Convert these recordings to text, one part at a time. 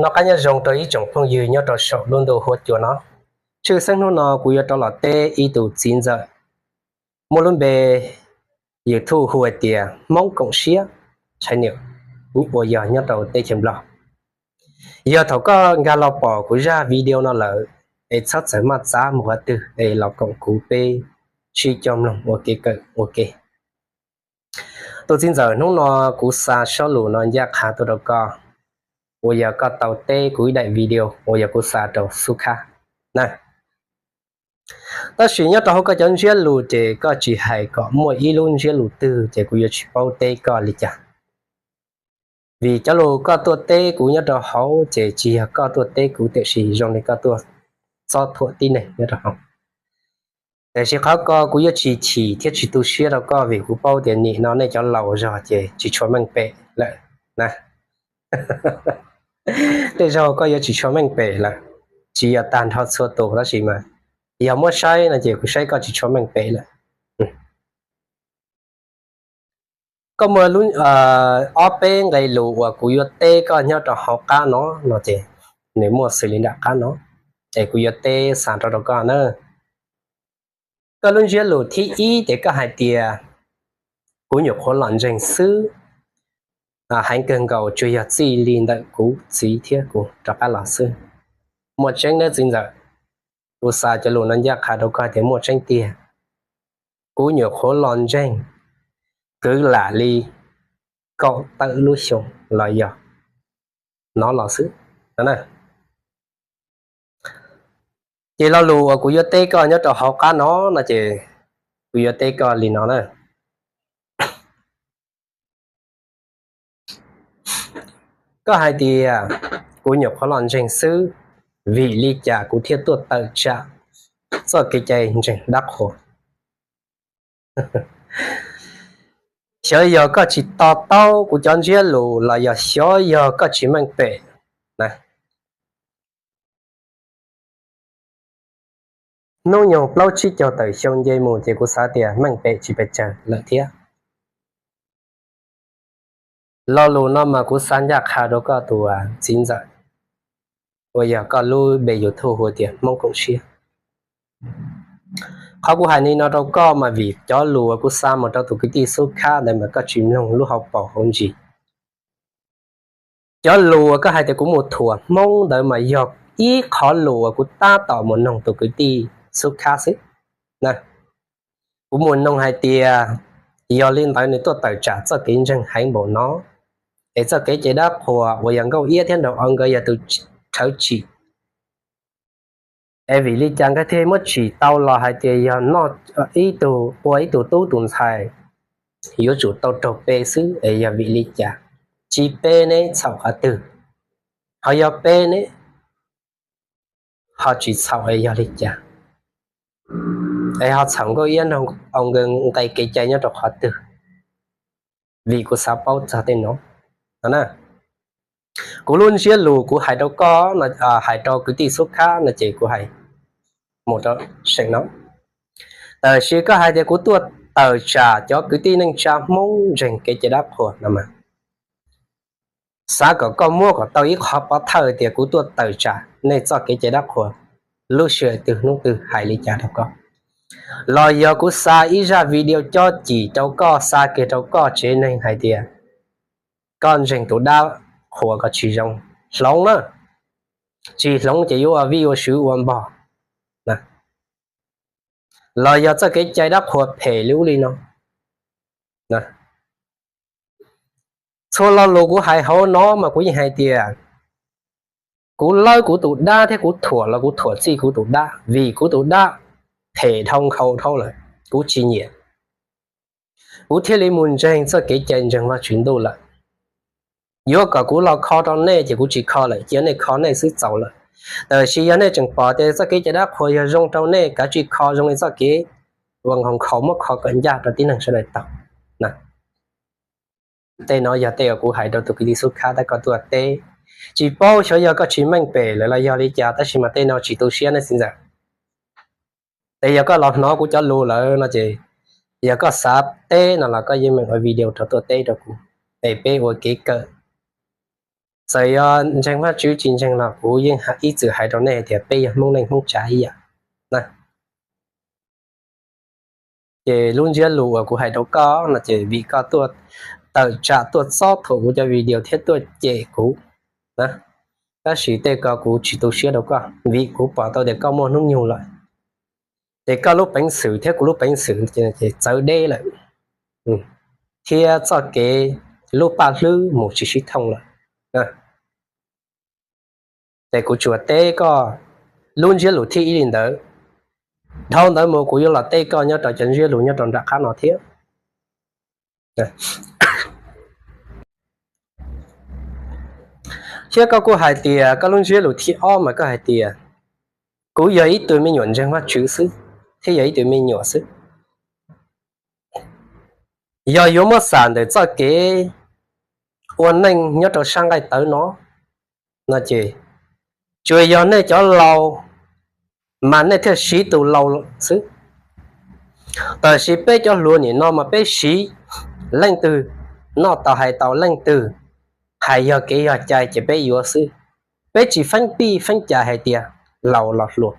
Noj qab nyob zoo rau ib tsoom phooj ywg nyob rau saum lub ntuj huab cua no. Tshwj xeeb hnub no kuv yuav rov los teb ib tus txiv ntxawm muaj lub npe YouTube hu hais tias Hmoob Koom Siab, tshaj niam uas yog nyob rau teb chaws Nplog. Yog thaum koj nkag los pom kuv zaj video no lawm, es txhob txawm maj txav mus qhov twg es los koom kuv peb sib coj mloog ua kev kawm ua ke. Tus txiv ntxawm, hnub no kuv xa sob lus no ncaj qha tuaj rau koj, uas yog koj tau teb kuv ib daim video uas yog kuv xa rau Xub Khab na. Tab sis nyob rau hauv koj cov ntsiab lus ces koj tsis hais kom muaj ib lub ntsiab lus twg ces kuv yuav tsis paub teb koj li cas. Vim cov lus koj tuaj teb kuv nyob rau hauv ces tsis yog koj tuaj teb kuv, tiam sis zoo li koj tuaj txob thuam tib neeg nyob rau hauv. Tiam sis qhov ko kuv yuav tsis chim thiab tsis tu siab rau koj, vim kuv paub tias nim no nej cov laus zog ces tsis tshua meej pem lawm na. Tej zaug koj yuav tsis tshua meej pem lawm, tsis yog tag nrho txhua tus tab sis mas yog muab saib no ces kuv saib koj tsis tshua meej pem lawm. Koj muaj ob peb nqe lus uas kuv yuav teb koj nyob rau hauv qab no, no ces nws muaj xws li nram qab no, es kuv yuav teb xa rau rau koj na. Koj lub ntsiab lus thib ib ces koj hais tias kuv nyuam qhuav los ntseeg xwb, heev kawg nkaus tsuas yog txij li ntawm kuv txiv thiab kuv rov qab los xwb. Muaj tseeb nawb txiv ntxawm, kuv xa cov lus no ncaj qha rau koj tias muaj tseeb tiag. Kuv nyuam qhuav los ntseeg kwv lam li kaum tawm lub xyoo los yog hnov los xwb no na. Ces lo lus uas kuv yuav teb koj nyob rau hauv qab no, no ces kuv yuav teb koj li no na. Koj hais tias kuv nyuam qhuav los ntseeg xwb, vim li cas kuv thiaj tuaj tawm tsam txoj kev cai ntseeg dab qhuas? Xyov yog koj tsis to taub kuv cov ntsiab lus los yog xyov yog koj tsis meej pem na. Hnub nyoog plaub tsib caug tawm xyoo nce mus ces kuv xav tias meej pem tsis pes tsawg lawm thiab. Lo lus no mas kuv xa ncaj qha rau koj tus txiv ntxawm, uas yog koj lub npe YouTube hu tias Hmoob Koom Siab. Qhov kuv hais li no rau koj mas vim cov lus uas kuv xa mus rau tus kwv tij Xub Khab ntawd mas koj tsis mloog lub hauv paus hauv ntsis. Cov lus uas koj hais tias kuv mus thuam Hmoob ntawd mas yog ib qhov lus uas kuv tab tom mus noog tus kwv tij Xub Khab xwb. Kuv mus noog hais tias yog li ntawd nws tuaj tawm tsam txoj kev ntseeg heev npaum no, es txoj kev cai dab qhuas uas yog Nkauj Iab thiab Nraug Au nkawd yog tus rhawv tsim, es vim li cas nkawd thiaj muab tsim tau los hais tias yog noj ib tug ua ib tug tub tus ntxhais yuav tsum tau raug pe xwb, es yog vim li cas? Tsis pe ne txhaum qhov twg? Ho yog pe ne ho tsis txhaum es yog li cas? Es ho txhaum Nkauj Iab Nraug Au nkawd nqe kev cai nyob rau qhov twg? Vim kuv xav paub txog tej no. Kuv lub ntsiab lus kuv hais rau koj, hais rau kwv tij Xub Khab no ces kuv hais mus rau seem no. Tab sis koj hais tias kuv tuaj tawm tsam cov kwv tij neej tsa Hmoob ntseeg kev cai dab qhuas no mas, xav kom koj muab kom tau ib qhov pov thawj tias kuv tuaj tawm tsam nej txoj kev cai dab qhuas lub sij hawm twg hnub twg hais li cas rau koj. Los yog kuv xa ib zaj video cob cim rau koj, xa kiag rau koj tsev neeg hais tias koj ntseeg tus dab qhuas ko tsis zoo, hloov na, tsis hloov ces yuav ua vij ua sw ua npog. Los yog txoj kev cai dab qhuas phem li ub li no. Txhua lo lus kuv hais hauv no mas kuv yeej hais tias kuv lawb kuv tus dab thiab kuv thuam los kuv thuam txij kuv tus dab, vim kuv tus dab phem dhau nkhaus dhau lawm, kuv tsis nyiam, kuv thiaj li mus ntseeg txoj kev cai ntseeg Vajtswv ntuj lawm. Yuav kom kuv los kho rau nej ces kuv tsis kho lawm, cia nej kho nej xwb txaus lawm. Tab sis yog nej tseem pom tias txoj kev cai dab qhuas yog zoo rau nej, kav tsij kho zoo li txoj kev uas nkhaus nkhaus muab kho kom ncaj rau tib neeg sawv daws tau. Tej no yog tej uas kuv hais rau tus kwv tij Xub Khab tab koj tuaj teb. Tsis paub xyov yog koj tsis meej pem lawm los yog li cas, tab sis mas tej no tsis tu siab nej txiv ntxawm. Ces yog koj los hnov kuv cov lus lawm no ces, yog koj xav teb no los koj yeej meem ua video rau tuaj teb rau kuv, es peb ua kev kawm Txawm yog ntseeg Vajtswv tsis ntseeg los kuv yeej ib txwm hais rau nej tias peb yog Hmoob neej Hmoob tsav ib yam na. Ces lub ntsiab lus uas kuv hais rau koj no ces vim koj tuaj tawm tsam tuaj txob thuam kuv cov video thiab tuaj cem kuv, tab sis tej ko kuv tsis tu siab rau koj vim kuv pom tau tias koj muaj hnub nyoog lawm, ces koj lub peev xwm thiab kuv lub peev xwm ces txawv deb lawm, thiab txoj kev lub paj hlwb mus tsis sib thooj lawm. Ces kuv tsuas teb koj lub ntsiab lus thib ib li ntawd. Dhau ntawd mus kuv yuav los teb koj nyob rau cov ntsiab lus nyob rau nram qab no thiab. Thiab koj kuj hais tias koj lub ntsiab lus thib ob mas koj hais tias kuv yog ib tug me nyuam ntseeg Vajtswv xwb, thiab yog ib tug me nyuam xwb. Yog yuav muab xam ntawm txoj kev ua neej nyob rau sab nqaij tawv no, no ces tsuas yog nej cov laus mas nej thiaj siv tus laus xwb. Tab sis peb cov hluas nim no mas peb siv leej twg noj tau hais tau, leej twg hais yog kev yog cai ces peb yuav xwb. Peb tsis feeb tij feeb cai hais tias laus los hluas,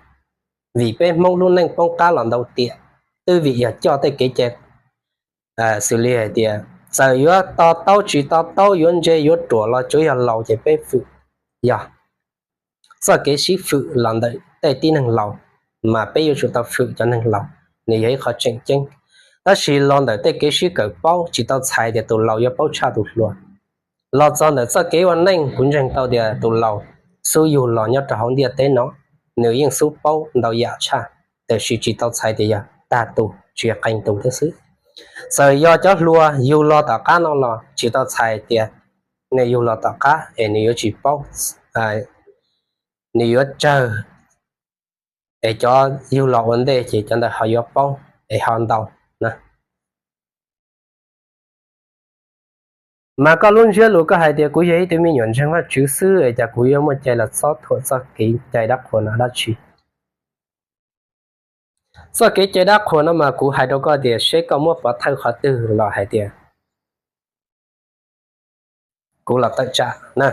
vim peb Hmoob lub neej poob qab los ntau tiam, twb vim yog coj tej kev cai xws li hais tias txawm yuav to taub tsis to taub, yuav ntse yuav ruam los tsuav yog laus ces peb fwm. Yog txoj kev sib fwm los ntawm tej tib neeg laus, mas peb yuav tsum tau fwm cov neeg laus, nws yog ib qho tseem ceeb. Tab sis los ntawm tej kev sib kawm paub tsis tau txhais tias tus laus yuav paub tshaj tus hluas. Los txog ntawm txoj kev ua neej kuv ntseeg tau tias tus laus xub yug los nyob rau hauv ntiaj teb no, nws yeej xub paub ntau yam tshaj, tab sis tsis tau txhais tias yog tag tus tsis yog qee tus thiab xwb. Txawm yog cov hluas yug los tom qab no los tsis tau txhais tias nws yug los tom qab es nws yuav tsis paub, nws yuav tsawg, es cov yug los ua ntej ces cov ntawd ho yuav paub es ho ntau na. Mas koj lub ntsiab lus koj hais tias kuv yog ib tug me nyuam ntseeg Vajtswv xwb es cas kuv yuav muaj cai los txob thuam txoj kev cai dab qhuas no dab tsi? Txoj kev cai dab qhuas no mas kuv hais rau koj tias seb koj muab pov thawj qhov twg los hais tias kuv los tawm tsam na.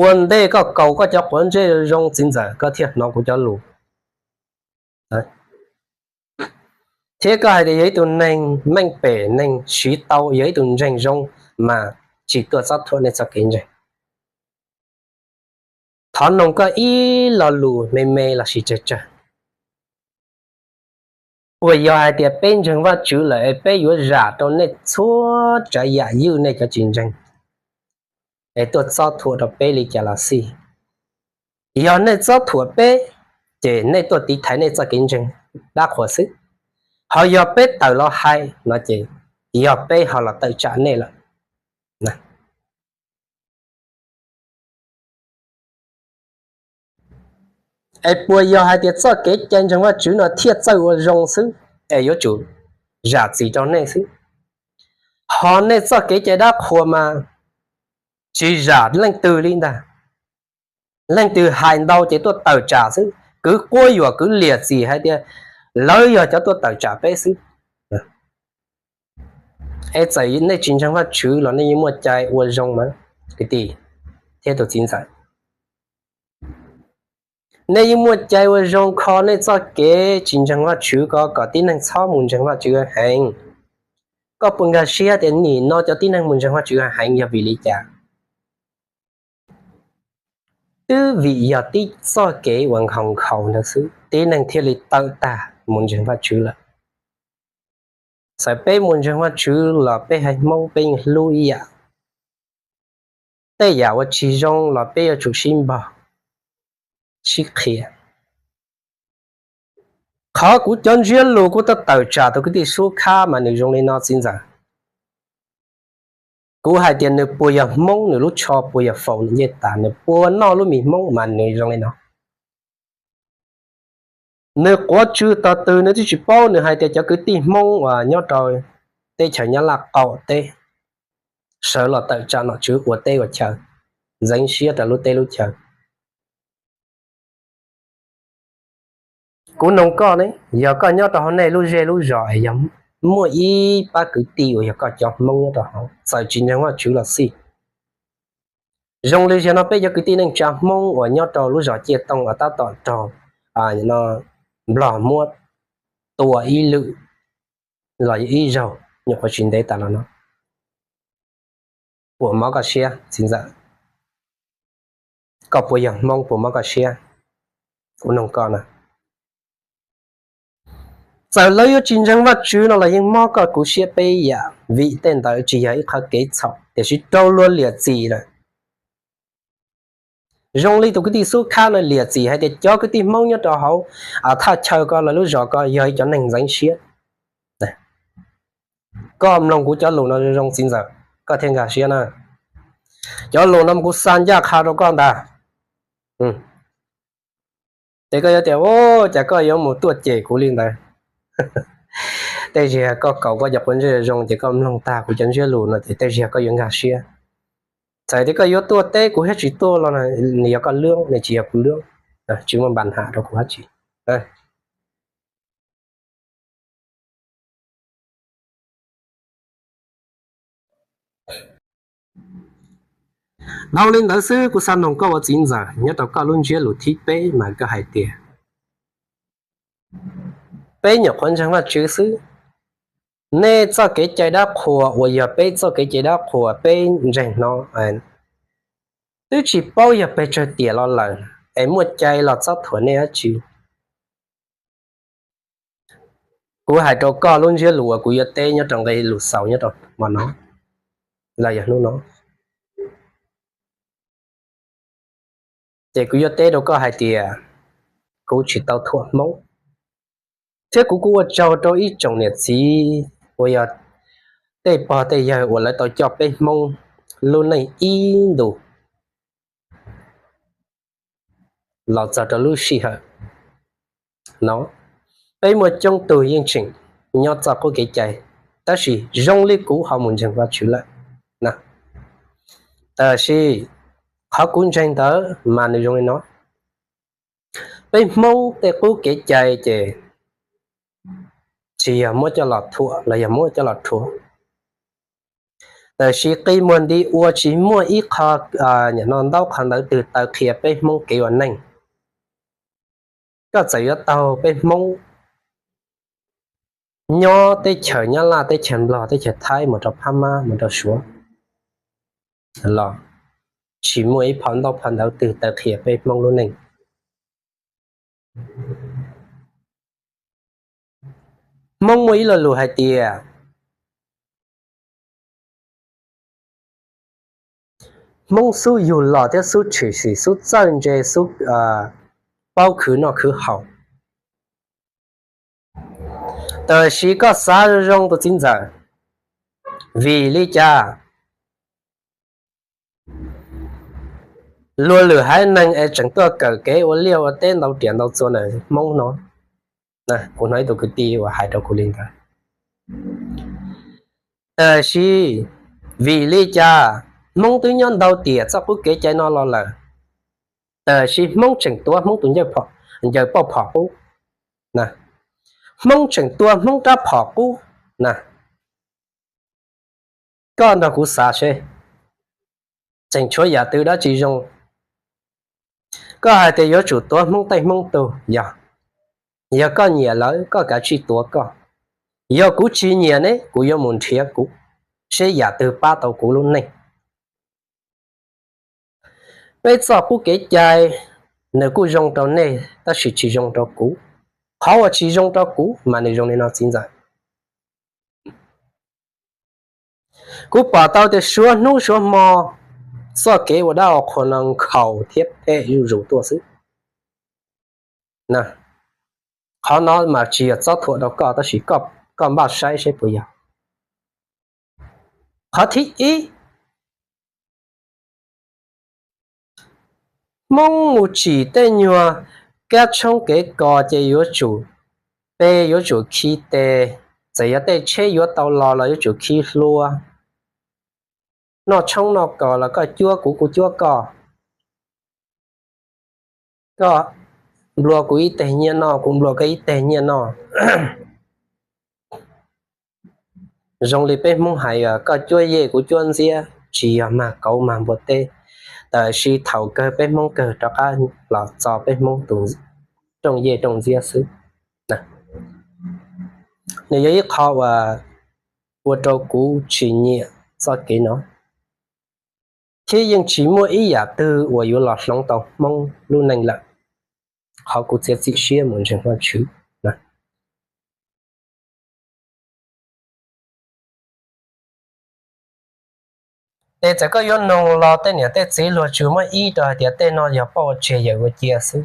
Ua ntej koj kaus koj cov quav ntsej zoo txiv ntxawm koj thiaj hnov kuv cov lus, thiab koj hais tias yog ib tug neeg meej pem, neeg siv tau, yog ib tug ntseeg zoo, mas tsis tuaj txob thuam nej txoj kev ntseeg. Thov noog koj ib lo lus me me los sis tsawg tsawg. Puas yog hais tias peb ntseeg Vajtswv lawm es peb yuav zam rau nej txhua tsav yam ywj nej cov tsis ntseeg es tuaj txob thuam rau peb li cas los xij? Yog nej txob thuam peb, ces nej tuaj tiv thaiv nej txoj kev ntseeg dab qhuas xwb. Ho yog peb tawm los hais no ces yog peb ho los tawm tsam nej lawm. Es puas yog hais tias txoj kev cai ntseeg Vajtswv no thiaj txawj ua zoo xwb es yuav tsum zam txim rau nej xwb? Ho nej txoj kev cai dab qhuas mas tsis zam leej twg li ntag. Leej twg hais ntau ces tuaj tawm tsam xwb, kwv quab yuam kwv liam txim hais tias lawv yog cov tuaj tawm tsam peb xwb. Es txawm nej tsis ntseeg Vajtswv los nej yeej muaj cai ua zoo mas, kwv tij thiab tus txiv ntxawm. Nej yeej muaj cai ua zoo kho nej txoj kev tsis ntseeg Vajtswv ko kom tib neeg txhob mus ntseeg Vajtswv heev. Koj puas nkag siab tias nim no cov tib neeg mus ntseeg Vajtswv heev yog vim li cas? Twb vim yog tib txoj kev uas nkhaus nkhaus ntawd xwb tib neeg thiaj li tawm tag mus ntseeg Vajtswv lawm. Txawm peb mus ntseeg Vajtswv los peb haiv Hmoob peb yeej hlub ib yam. Tej yam uas tsis zoo los peb yuav tsum sib npog, sib qhia. Qhov kuv cov ntsiab lus kuv tuaj tawm tsam tus kwv tij Sub Khab mas nws zoo li no txiv ntxawm. Kuv hais tias nws puas yog Hmoob, nws lub tsho puas yog faus nws ncej tas, nws puas noj lub mis Hmoob mas nws zoo li no. Nws quav tsw tog twg nws twb tsis paub, nws hais tias cov kwv tij Hmoob uas nyob rau teb chaws Nyab Laj qaum teb sawv los tawm tsam nom tswv ua teb ua chaw, ntxeev siab rau lub teb lub chaw. Kuv noog koj ne, yog koj nyob rau hauv nej lub zej lub zos es yog muaj ib pab kwv tij uas yog koj cov Hmoob nyob rau hauv txawm tsis ntseeg Vajtswv los xij, Zoo li zaum no peb cov kwv tij neej tsa Hmoob uas nyob rau lub zos Ciaj Tooj uas tab tom raug Nplog muab tua ib lwm los ib zaug nyuam qhuav tsis ntev tas los no, puas mob koj siab txiv ntxawm? Koj puas yog Hmoob, puas mob koj siab? Kuv nug koj na. Txawm lawv yuav tsis ntseeg Vajtswv no los yeej mob koj kuv siab peb yam, vim tej ntawd tsis yog ib qhov kev txhaum tiam sis raug luag liam txim lawm. Zoo li tus kwv tij Xub Khab no liam txim hais tias cov kwv tij Hmoob nyob rau hauv thaj chaw ko lawv lub zos ko yog ib cov neeg ntxeev siab. Koj mloog kuv cov lus no zoo txiv ntxawm, koj thiaj nkag siab na. Cov lus no kuv xa ncaj qha rau koj ntag. Ces koj yuav tias, Ua cas koj yuav mus tuaj cem kuv li ntawd? Tej zaum koj kaum koj cov quav ntsej zoo ces koj mloog tag kuv cov ntsiab lus no ces tej zaum koj yuav nkag siab. Txawm tias koj yuav tuaj teb kuv thiab tsis tuaj los nws yog koj lub, nws tsis yog kuv lub, tsis muaj npa ham rau kuv dab tsi. Dhau li ntawd xwb kuv xav noog koj ua txiv ntxawm nyob rau koj lub ntsiab lus thib peb mas koj hais tias peb nyuam qhuav ntseeg Vajtswv xwb, nej txoj kev cai dab qhuas uas yog peb txoj kev cai dab qhuas peb ntseeg no twb tsis paub yog pes tsawg tiam los lawm es muaj cai los txob thuam nej dab tsi? Kuv hais rau koj lub ntsiab lus uas kuv yuav teb nyob rau nqe lus xaus nyob rau hmo no los yog hnub no. Ces kuv yuav teb rau koj hais tias kuv tsis tau thuam Hmoob, thiab kuv kuj ua tsaug rau ib tsoom niam txiv uas yog tej pog tej yawg uas lawv tau coj peb Hmoob lub neej ib ntus los txog rau lub sij hawm no. Peb muaj coob tug yeej tseem nyob txoj qub kev cai, tab sis zoo li kuv ho mus ntseeg Vajtswv lawm. Tab sis qhov kuv ntseeg ntawd mas nws zoo li no. Peb Hmoob tej qub kev cai ces tsis yog muab coj los thuam los yog muab coj los rhuav, tab sis qi muag nti ua tsis muaj ib qho ntaub qhov ntawv twg taw qhia peb Hmoob kev ua neej. Koj txawm yuav taug peb Hmoob nyob teb chaws Nyab Laj, teb chaws Nplog, teb chaws Thaib, mus rau Phab Mab, mus rau Suav los tsis muaj ib phau ntaub phau ntawv twg taw qhia peb Hmoob lub neej. Hmoob muaj ib lo lus hais tias Hmoob xub yug los thiab xub tshwm sim, xub txawj ntse, xub paub khwv noj khwv haus. Tab sis koj xav zoo zoo tus txiv ntxawm, vim li cas luag lwm haiv neeg es tseem tuaj kawm kev ua liaj ua teb ntau riam ntau txuas ntawm Hmoob no? Kuv hnov ib tug kwv tij uas hais rau kuv li ntawd. Tab sis vim li cas Hmoob twb nyob ntau tiam txoj qub kev cai no los lawm, tab sis Hmoob tseem tuav Hmoob tus ncaws pauj phom qub, Hmoob tseem tua Hmoob rab phom qub na? Koj nrog kuv xav seb, tseem tshuav yam twg dab tsi zoo? Koj hais tias yuav tsum tuav Hmoob tej Hmoob tug, yog, yog koj nyiam lawv koj kav tsij tuav koj. Yog kuv tsis nyiam ne, kuv yuav mus nrhiav kuv seb yam twg pab tau kuv lub neej. Peb txoj qub kev cai nws kuj zoo rau nej tab sis tsis zoo rau kuv. Qhov uas tsis zoo rau kuv mas nws zoo li no txiv ntxawm. Kuv pom tau tias suav hnub suav hmo txoj kev ua dab ua qhua no nkhaus thiab phem zuj zus tuaj xwb. Qhov no mas tsis yog txob thuam rau koj tab sis koj npaj saib seb puas yog. Qhov thib ib, Hmoob mus tsim tej nyuag kab tshoob kev kos ces yuav tsum, peb yuav tsum khi tes, txawm yog tej tsheb yuav tau los los yuav tsum khi hlua. Noj tshoob noj kos los koj cuab kuv kuv cuab koj, koj nplua kuv ib teg nyiaj noj kuv nplua koj ib teg nyiaj noj. Zoo li peb Hmoob hais, koj cuab yej kuv cuab ntxiab, tsis yog mag kauv mag npua teb. Tab sis thaum kawg peb Hmoob kawg rov qab los txo peb Hmoob tus rooj yej rooj ntxiab xwb. Nws yog ib qho uas ua rau kuv tsis nyiam txoj kev no, thiab yeej tsis muaj ib yam twg uas yuav los hloov tau Hmoob lub neej lawm. Qhov kuv txiav txim siab mus ntseeg Vajtswv. Ces txawm koj yuav noog los tej niam tej txiv luag tsuas muaj ib rau hais tias tej no yog poj ua tseg yawm ua cia xwb,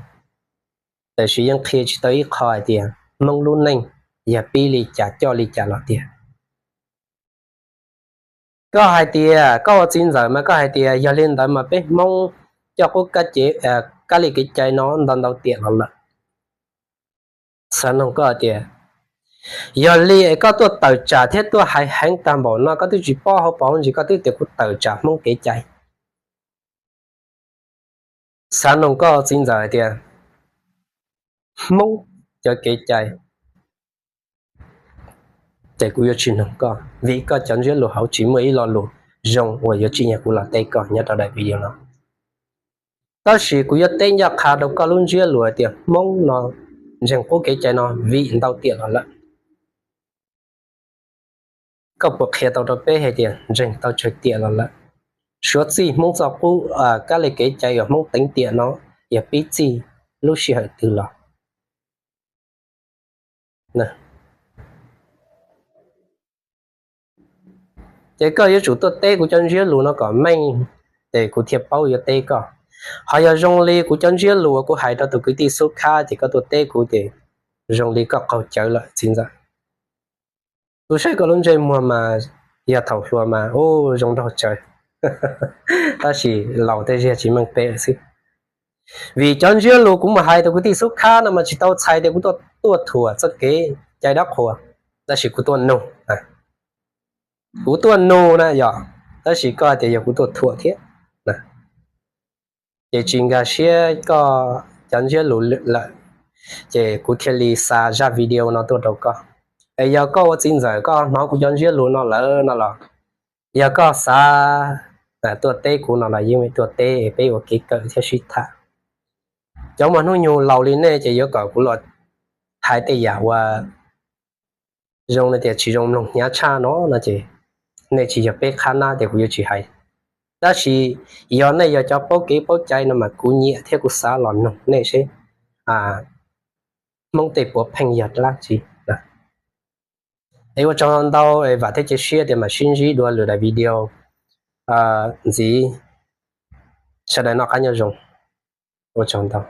tab sis yeej qhia tsis tau ib qho hais tias Hmoob lub neej yog pib li cas coj li cas los tiag. Koj hais tias koj ua txiv ntxawm mas koj hais tias yog li ntawd mas peb Hmoob coj qub kab li kev cai no ntau ntau tiam los lawm. Xav noog koj tias, yog li es koj tuaj tawm tsam thiab tuaj hais heev tag npaum no koj twb tsis paub hauv paus ntsis koj twb tias kuv tawm tsam Hmoob kev cai. Xav noog koj txiv ntxawm hais tias Hmoob cov kev cai, ces kuv yuav tsis noog koj vim koj cov ntsiab lus hauv tsis muaj ib lo lus zoo uas yuav tsim nyog kuv los teb koj nyob rau daim video no. Tab sis kuv yuav teb ncaj qha rau koj lub ntsiab lus hais tias Hmoob no ntseeg qub kev cai no vim ntau tiam los lawm. Koj puas qhia tau rau peb hais tias ntseeg tau tsawg tiam los lawm? Suav txij Hmoob txoj qub kab li kev cai uas Hmoob teev tiam no yog pib txij lub sij hawm twg los? Ces koj yuav tsum tuaj teb kuv cov ntsiab lus no kom meej, ces kuv thiaj paub yuav teb koj. Ho yog zoo li kuv cov ntsiab lus uas kuv hais rau tus kwv tij Xub Khab ces koj tuaj teb kuv ces zoo li koj qaug cawv lawm txiv ntxawm. Kuv saib koj lub ntsej muag mas yog thaum hluas mas ub zoo nraug tsawv, tab sis laus tej ziag tsis meej pem lawm xwb. Vim cov ntsiab lus kuv mus hais tus kwv tij Xub Khab no mas tsis tau txhais tias kuv tuaj thuam txoj kev cai dab qhuas, tab sis kuv tuaj nug, kuv tuaj nug na yog, tab sis koj hais tias yog kuv tuaj thuam thiab. Ces tsis nkag siab koj cov ntsiab lus lawm, ces kuv thiaj li xa zaj video no tuaj rau koj. Es yog koj ua txiv ntxawm koj hnov kuv cov ntsiab lus no lawm no los, yog koj xav tuaj teb kuv no los yeej tuaj teb peb ua kev kawm thiab sib tham. Cov muaj hnub nyoog laus li nej ces yuav kom kuv los hais tej yam uas zoo li tias tsis zoo mloog hnyav tshaj no no ces nej tsis yog peb qhab nab ces kuv yuav tsis hais. Tab sis yog nej yog cov paub kev paub cai no mas kuv nyiam thiab kuv xav los noog nej seb Hmoob tej puav pheej yog dab tsi. Es ua tsaug ntau, vam thiab cia siab tias mam sib ntsib dua lwm daim video ntxiv. Sawv daws noj qab nyob zoo, ua tsaug ntau.